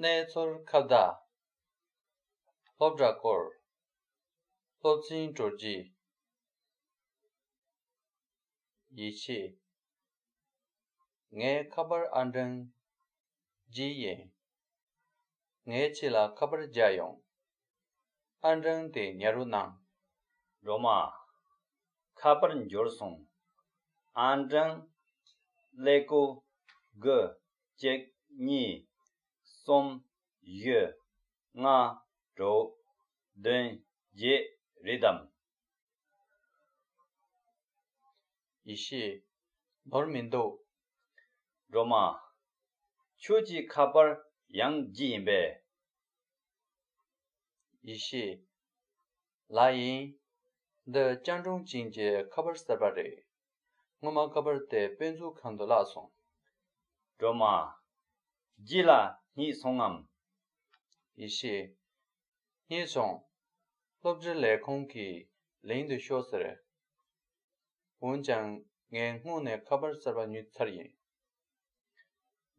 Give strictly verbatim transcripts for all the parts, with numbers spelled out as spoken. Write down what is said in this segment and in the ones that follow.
གནས་ཚུལ་ཁ་བརྡ། སློབ་གྲྭ་སྐོར། སློབ་ཚན་གྲོལ་རྗེས། ཡེ་ཤེས། ངས་ཁ་པར་ཨང་གྲངས་བརྗེས་ཡིན། ངས་ཁྱེད་ལ་ཁ་པར་རྒྱག་ཡོང་། ཨང་གྲངས་དེ་ཉར་རོགས་གནང་། སྒྲོལ་མ། ཁ་པར་འབྱོར་སོང་། ཨང་གྲངས་ཀླད་ཀོར་དགུ་གཅིག་གཉིས་གསུམ་བཞི་ལྔ་དྲུག་བདུན་བརྒྱད་རེད་དམ། ཡེ་ཤེས། ནོར་མི་འདུག། སྒྲོལ་མ། ཁྱོད་ཀྱི་ཁ་པར་ཡང་བརྗེས་ཡིན་པས། ཡེ་ཤེས། ལགས་ཡིན། འདི་སྤྱང་གྲུང་ཅན་གྱི་ཁ་པར་གསར་པ་རེད། སྔོན་མ་ཁ་པར་དེ་དཔེ་མཛོད་ཁང་དུ་བརླག་སོང་། སྒྲོལ་མ། རྗེས་ལ་རྙེད་སོང་ངམ། ཡེ་ཤེས། རྙེད་སོང་། སློབ་གྲྭའི་ལས་ཁུངས་ཀྱིས་ལེན་དུ་ཤོག་ཟེར། འོན་ཀྱང་ངས་སྔོན་ནས་ཁ་པར་གསར་པ་ཉོས་ཚར་ཡིན།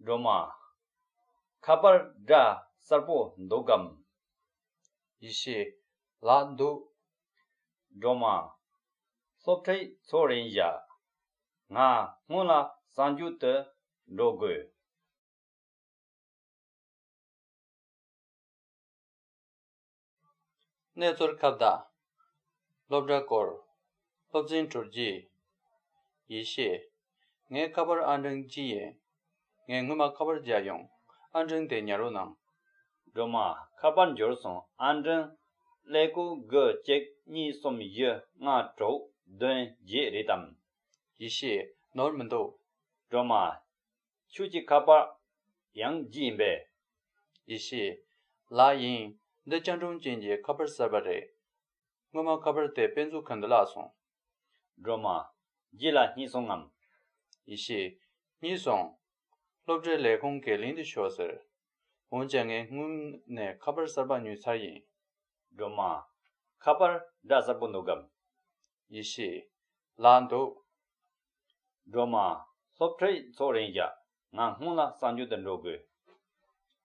སྒྲོལ་མ། ཁ་པར་སྒྲ་གསལ་པོ་འདུག་གམ། ཡེ་ཤེས། ལགས་འདུག། སྒྲོལ་མ། སློབ་ཁྲིད་ཚོགས་རན་བཞག། ང་སྔོན་ལ་གསར་འགྱུར་དུ་འགྲོ་དགོས། གནས་ཚུལ་ཁ་བརྡ། སློབ་གྲྭ་སྐོར། སློབ་ཚན་གྲོལ་རྗེས། ཡེ་ཤེས། ངས་ཁ་པར་ཨང་གྲངས་བརྗེས་ཡིན། ངས་སྔོན་མ་ཁ་པར་རྒྱག་ཡོང་། ཨང་གྲངས་དེ་ཉར་རོགས་གནང་། སྒྲོལ་མ། ཁ་པར་འབྱོར་སོང་། ཨང་གྲངས་ཀླད་ཀོར་དགུ་གཅིག་གཉིས་གསུམ་བཞི་ལྔ་དྲུག་བདུན་བརྒྱད་རེད་དམ། ཡེ་ཤེས། ནོར་མི་འདུག། སྒྲོལ་མ། ཁྱོད་ཀྱི་ཁ་པར་ཡང་བརྗེས་ཡིན་པས། ཡེ་ཤེས། ལགས་ཡིན། འདི་སྤྱང་གྲུང་ཅན་གྱི་ཁ་པར་གསར་པ་རེད། སྔོན་མ་ཁ་པར་དེ་དཔེ་མཛོད་ཁང་དུ་བརླག་སོང་། སྒྲོལ་མ། རྗེས་ལ་རྙེད་སོང་ངམ། ཡེ་ཤེས། རྙེད་སོང་། སློབ་གྲྭའི་ལས་ཁུངས་ཀྱིས་ལེན་དུ་ཤོག་ཟེར། འོན་ཀྱང་ངས་སྔོན་ནས་ཁ་པར་གསར་པ་ཉོས་ཚར་ཡིན། སྒྲོལ་མ། ཁ་པར་སྒྲ་གསལ་པོ་འདུག་གམ། ཡེ་ཤེས། ལགས་འདུག། སྒྲོལ་མ། སློབ་ཁྲིད་ཚོགས་རན་བཞག། ང་སྔོན་ལ་གསར་འགྱུར་དུ་འགྲོ་དགོས།